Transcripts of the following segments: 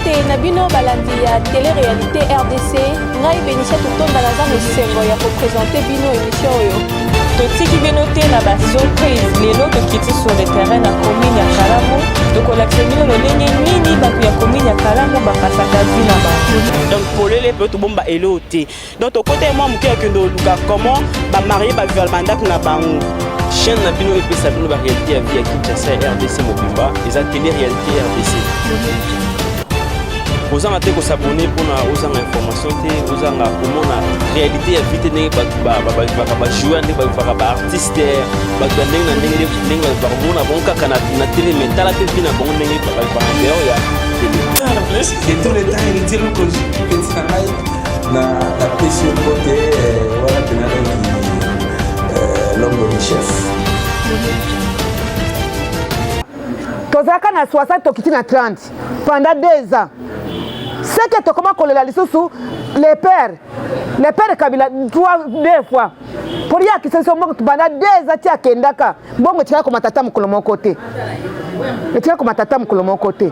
Mbote na bino balandi ya télé-réalité RDC, ngai Benicia Tutonda naza na esengo ya kopresente bino émission oyo. Totiki bino te na ba surprise, lelo tokiti sur le terrain na commune ya Kalamu, tokolakisa bino lolenge nini bato ya commune ya Kalamu bapasaka vie na bango. Donc polele mpe tobomba eloo te. Donc tokota ye mwa moke ya kende oluka comment ba marie ba vivre bandako na bango. Chaîne na bino epesa bino ba réalité ya vie ya Kinshasa ya RDC mobimba eza télé réalité RDC. Kozanga te kosabone mpona ozanga information te ozanga komona réalité ya vie te ndenge bato bavivaka bajoueur ndenge bavivaka baartiste bato ya ndenge na ndenge ndenge bavivaka komona bango kaka na télé mais tala mpe vie na bango ndenge bavivaka dehors ya télé. De tous les temps, héritier Lukoji, petit na ngai. Na napesi yo mbote eh, wana mpena donc eh, l'homme de chef. Tozalaka na 60 tokiti na 30 pendant 2 ans seke tokoma kolela lisusu le père le père Kabila trois deux fois mpo ye akisa biso mbongo banda 2 ans ti akendaka mbongo etikala komata ata mokolo moko te etikala komata ata mokolo moko te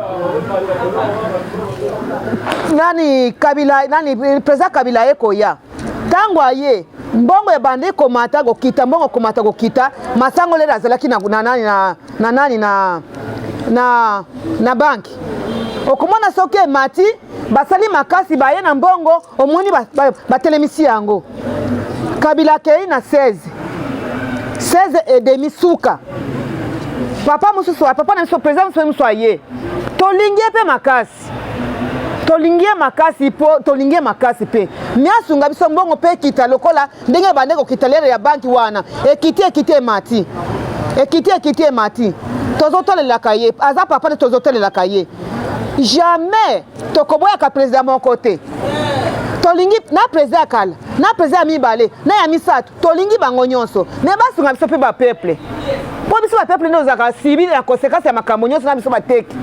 nani kabila nani président kabila aye koya ntango aye mbongo ebandi komata kokita mbongo komata kokita masango lelo azalaki na, na, nani na, na nani na, na, na banki okomona soki emati basali makasi baye na mbongo omoni batelemisi ba, ba yango kabila akei na 16 16 et demi suka papa mosusu papa na biso président mosusu mosusu aye tolingi ye mpe makasi tolingi ye makasi mpo tolingi ye makasi mpe mi asunga biso mbongo mpe ekita lokola ndenge ebande kokita lere ya banki wana ekiti ekiti emati ekiti ekiti emati tozotalelaka ye aza papa nde tozotalelaka ye jamais tokoboyaka président moko te tolingi na président ya kala na président ya mibale na ya misato tolingi bango nyonso me basunga biso mpe bapeuple mpo biso bapeuple nde ozalaka sibi na konsekanse ya makambo nyonso na biso bateki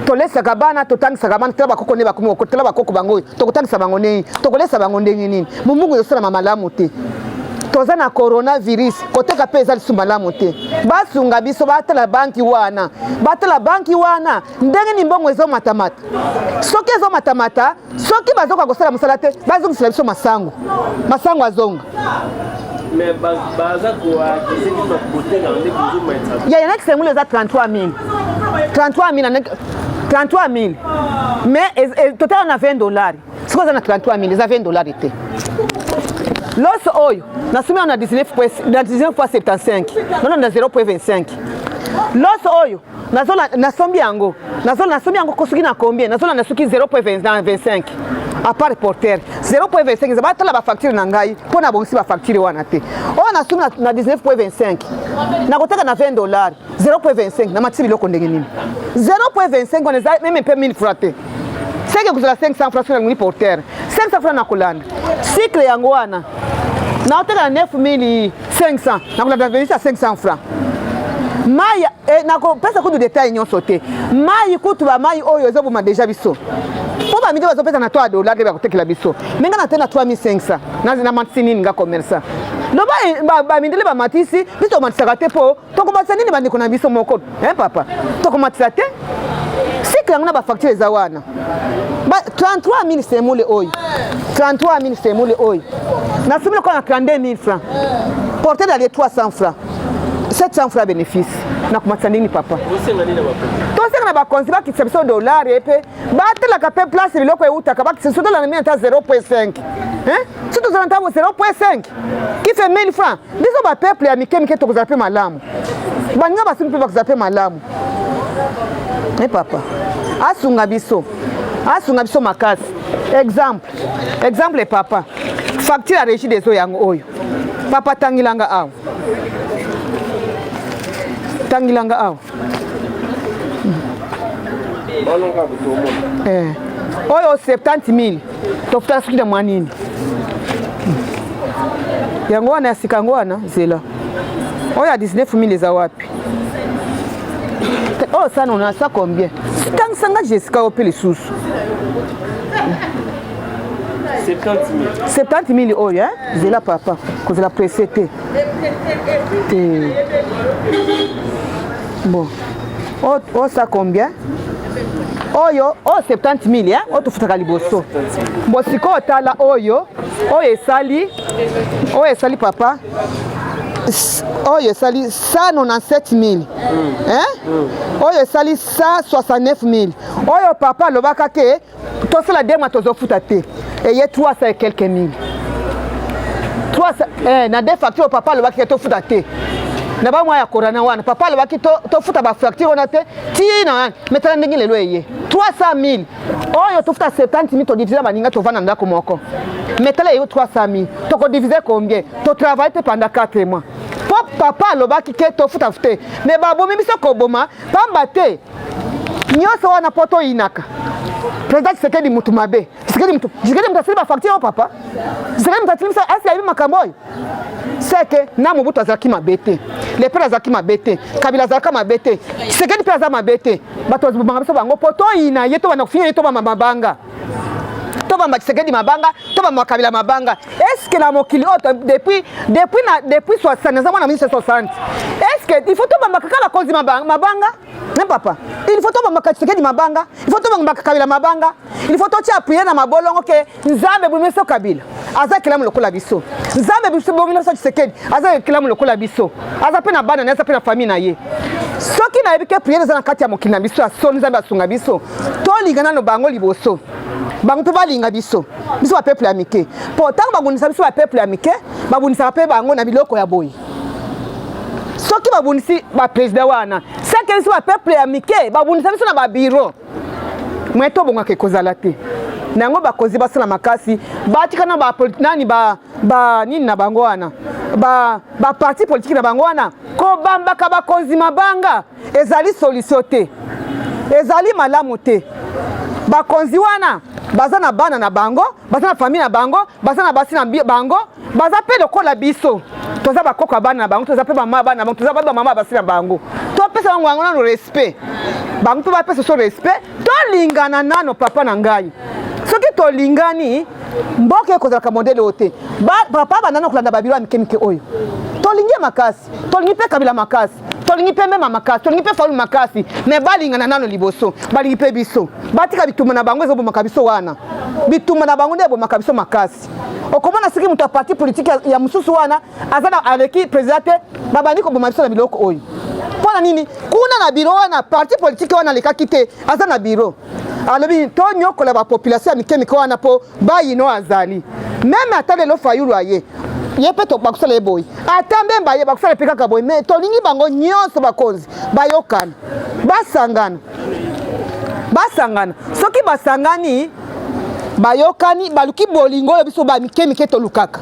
tolesaka bana totangisaka bana tala bakoko nde bakomi tala bakoko bango oyo tokotangisa bango ndenge tokolesa bango ndenge nini mombungu ezosalama malamu te toza na coronavirus koteka mpe eza lisusu malamu te basunga biso batala banki wana batala banki wana ndenge nini mbongo ezomatamata soki ezomatamata soki bazoka kosala mosala te bazongisela biso masango masango azonga yaya naki sengulu eza 33 000 33 000 33 000 mais totala na 20 dollars sikoyo eza na 33 000 eza 20 dollars te loso oyo nasombi yango na 19 fois 75 nano na 0.25 loso oyo nazola nasombi yango nazola nasombi yango soki na combien nazolanda soki 0.25 à part porteur 0.25 eza batala bafacture na ngai mpo nabongisi bafacture wana te oyo nasombi na 19.25 nakoteka na 20 dollars 0.25 namatisi biloko ndenge nini 0.25 wana eza meme mpe 1000 francs te seke kozala 500 francs soki nalingi porteur 500 francs nakolanda cycle yango wana naoteka na 9500 nakolanda venisi ya 500 francs mai eh, nakopesa kutu detail nyonso te mai kutu bamai oyo ezoboma deja biso mpo bamide bazopesa na 3 dollar nde bakotekela biso me nga na te na 3500 namatisi nini nga commerçant loba eh, bamindele bamatisi biso tomatisaka te mpo tokomatisa nini bandeko na biso moko hein papa tokomatisa te cycle yango na bafacture eza wana 33 000 semule oyo 33 000 semule oyo nasombi lokola na 32 000 francs porte d'aller 300 francs 700 francs bénéfice nakomatisa nini papa tosenga na bakonzi bakitisa biso dollar mpe batelaka mpe place biloko eutaka bakitisa biso dollar na mini ata 0.5 soki tozala ntango 0.5 qui fait 1000 francs biso bapeuple ya mike mike tokozala mpe malamu baninga basimi mpe bakozala mpe malamu e papa asunga biso asunga biso makasi exemple exemple papa facture ya régie des eaux yango oyo papa tangilanga awa tangilanga awa eh. oyo 70 000 tofutala soki na mwa nini yango wana ya sika yango wana zela oyo ya 19 000 eza wapi oyo sana ona sa combien tangisa nga jessica oyo mpe lisusu 70 000 oyo eh? zela papa kozela presse te te bon oyo sa combien Oyo oyo 70 000 eh? Oyo tofutaka liboso. Bo sikoyo tala oyo, oyo esali, oyo esali papa, oyo esali 197 000 eh? Oyo esali 169 000. Oyo papa alobaka ke tosala deux mois tozofuta te, eye 300 et quelques mille. 300 eh, na deux facture papa alobaki ke tofuta te na bamwa ya corona wana, papa alobaki tofuta to bafacture wana te tina wana. Me tala ndenge lelo eye 300 000. Oyo tofuta 70 000, todivise na baninga tovanda ndako moko. Me tala eye 300 000, tokodivise combien? Totravaille te pendant 4 mois po papa alobaki ke tofuta te, me babomi biso koboma pamba te nyonso wana po toyinaka président Tshisekedi mutu mabe. Tshisekedi mutu, Tshisekedi mutu asili bafacture oyo papa. Tshisekedi mutu asili biso, asi ayebi makambo oyo. Seke na Mobutu azalaki mabe te, le père azalaki mabe te, Kabila azalaka mabe te, Tshisekedi mpe aza mabe te. Bato bazobomaka biso bango po toyina ye, tobanda kofinga ye, tobamba mabanga, tobamba Tshisekedi mabanga, tobamba Kabila mabanga. Est-ce que na mokili oyo depuis depuis na depuis 60, naza mwana 1960, est-ce que il faut tobamba kaka bakonzi mabanga? Ne papa, il faut tobambaka Tshisekedi mabanga, il faut tobambaka Kabila mabanga, il faut totia prière na mabolongo ke Nzambe bomi biso Kabila aza kelamu lokola biso, Nzambe biso bomi biso Tshisekedi aza kelamu lokola biso, aza mpe na bana na ye, aza mpe na famille na ye. Soki nayebi ke prière eza na kati ya mokili na biso ya solo, Nzambe asunga biso, tolinga nano bango liboso, bango mpe balinga biso, biso bapeuple ya mike. Mpo ntango babundisa biso bapeuple ya mike, babundisaka mpe bango na biloko ya boye. Soki babundisi baprésident wana, seke biso bapeuple ya mike babundisa biso na babiro mwe tobongaka ekozala te. Na yango bakonzi basala makasi, batika na ba nani ba, ba nini na bango wana, ba ba parti politique na bango wana. Kobambaka bakonzi mabanga ezali solution te, ezali malamu te. Bakonzi wana baza na bana na bango, baza na famille na bango, baza na basi na bango, baza mpe lokola biso. Toza bakoko ya bana na bango, toza mpe bamama bana na bango, toza bamama basi na bango. Topesa bango yango nano respect, bango mpe bapesa so respect. Tolingana nano papa na ngai, soki tolingani mboka ekozalaka modele oyo te. Papa bandana kolanda babilo ya mike mike oyo. Tolingi makasi, tolingi mpe Kabila makasi, tolingi mpe Mbemba makasi, tolingi mpe Fayulu makasi, me balingana nano liboso, balingi mpe biso. Batika bitumba na bango ezobomaka biso wana, bitumba na bango nde ebomaka biso makasi. Okomona soki moto ya parti politique ya mosusu wana aza na aleki président te, babandi koboma biso na biloko oyo. Mpo na nini? Kuna na biro wana parti politique wana alekaki te, aza na biro alobi tonyokola bapopulation ya mike mike wana mpo bayino azali meme. Ata lelo Fayulu aye, ye mpe bakosala ye boye, ata Mbemba ye bakosala mpe kaka boye. Me tolingi bango nyonso bakonzi bayokana, basangana, basangana. Soki basangani, bayokani, baluki bolingo oyo biso bamike mike tolukaka.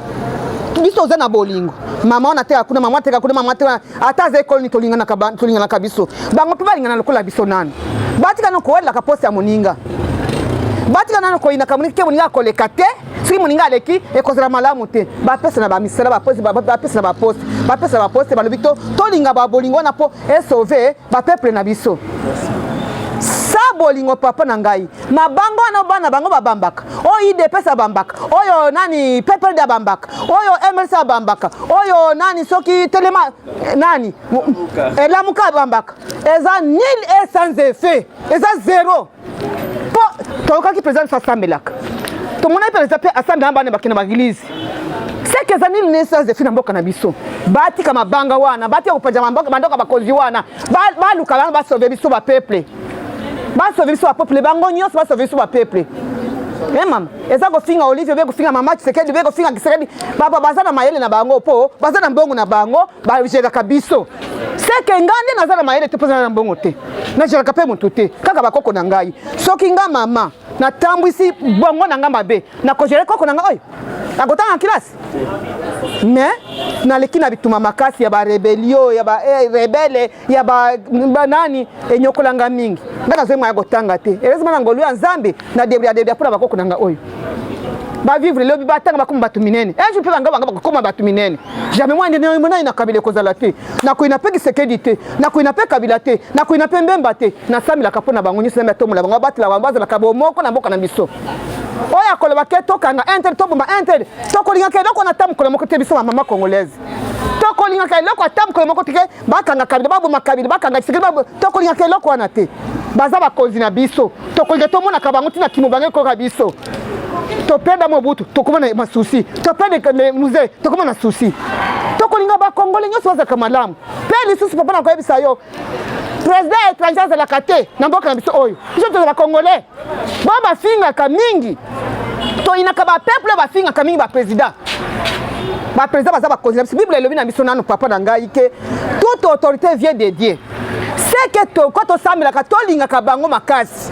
Biso oza na bolingo, mama wana ateka kuna, mama ateka kuna, mama ateka, ata aza ekolo nini, tolinganaka biso. Bango mpe balingana lokola biso nanu. Batika nano kowelelaka poste ya moninga, batika nano koyinaka moninga ke moninga akoleka te. Soki moninga aleki ekozala malamu te. Bapesa na bamisala, bapesa na baposte, bapesa na baposte. Balobi to tolinga babolingo wana mpo esauve bapeuple na biso. Sa bolingo papa na ngai, mabanga wana bana bango babambaka, oyo UDPS abambaka, oyo nani PPRD abambaka, oyo MLC abambaka, oyo nani soki telema nani Elamuka abambaka, eza nul et sans effet, eza zéro. Po toyokaki président biso asambelaka, tomonaki président mpe asambelaka, bana bakende baeglise. Seke eza nini ne sans effet na mboka na biso. Batika mabanga wana, batika kopanza bandoko ya bakonzi wana, baluka bango basauve biso bapeuple, basauve biso bapeuple, bango nyonso basauve biso bapeuple. Eh mama, eza kofinga Olivier be, kofinga mama Tshisekedi be, kofinga Tshisekedi. Baba baza na mayele na bango mpo baza na mbongo na bango, bageraka biso. Seke nga nde naza na mayele te mpo na mbongo te, nageraka mpe motu te, kaka bakoko na ngai. Soki nga mama natambwisi bongo na nga mabe, nakogere koko na nga oyo akotanga kilasi. Mais naleki na bituma makasi ya barebelio ya barebele ya banani, enyokolanga mingi. Nga nazwi moya kotanga te, heureusement na ngolu ya Nzambe na debria debria mpona bakoko na nga oyo bavivre lobi, batanga, bakoma bato minene. Un jour mpe bango bango bakokoma bato minene. Jamais mwa ndenge monai na Kabila ekozala te, nakoyina mpe Kisekedi te, nakoyina mpe Kabila te, nakoyina mpe Mbemba te. Nasambelaka mpo na bango nyonso, Nzambe atombola bango, abatela bango, bazalaka bomoko na mboka na biso. Oyo akoloba ke tokanga intel, toboma intel, tokolingaka eloko na ata mokolo moko te. Biso bamama congolaise tokolingaka eloko ata mokolo moko te ke bakanga Kabila, baboma Kabila, bakanga Tshisekedi, tokolingaka eloko wana te. Baza bakonzi na biso, tokolinga tomonaka bango ntina kimo bango ekoka biso. Topeda Mobutu, tokoma na masusi. Topede Mzee, tokoma na susi. Tokolinga bakongole nyonso bazalaka malamu. Mpe lisusu papa, nakoyebisa yo, président étranger azalaka te na mboka na biso oyo. Biso tozala bakongolais bo bafingaka mingi, toyinaka bapeuple oyo bafingaka mingi baprésident. Baprésident baza bakonzi na biso. Bible elobi na biso nanu, papa na ngai, ke toute autorité vient de Dieu. C'est que toko tosambelaka, tolingaka bango makasi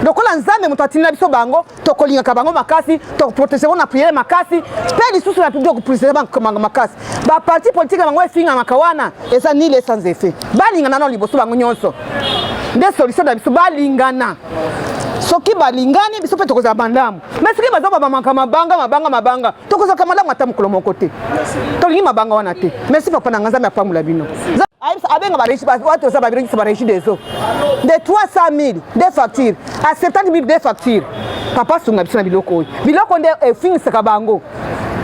lokola Nzambe moto atindi na biso bango. Tokolingaka bango makasi, tokoprotéger bango na prière makasi, mpe lisusu na public tokoprotéger bango makasi. Baparti politique na bango efingamaka wana eza nul et sans effet. Balingana nano liboso bango nyonso, nde solution na biso. Balingana, soki balingani, biso mpe tokozala malamu. Mais soki baza babamaka mabanga, mabanga, mabanga, tokozalaka malamu ata mokolo moko te. Tolingi mabanga wana te. Merci papa na nga, Nzambe apambola bino. Abenga bato oza babirengisa barégie des eaux de 300 000 de facture à 70 000 de facture. Papa, asunga biso na biloko oyo. Biloko nde efingisaka bango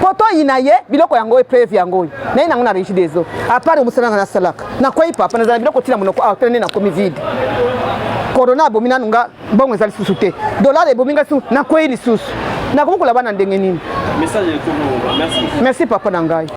po toyina ye. Biloko yango, épreuve yango oyo naye nango na régie des eaux. À part mosala nga nasalaka, nakwei papa, nazala biloko ntina monoko awa tele nde nakomi vide. Corona abomi nanu nga, mbongo eza lisusu te, dollar ebomi nga lisusu, nakwei lisusu, nakomi koloba na ndenge nini? Merci papa na ngai.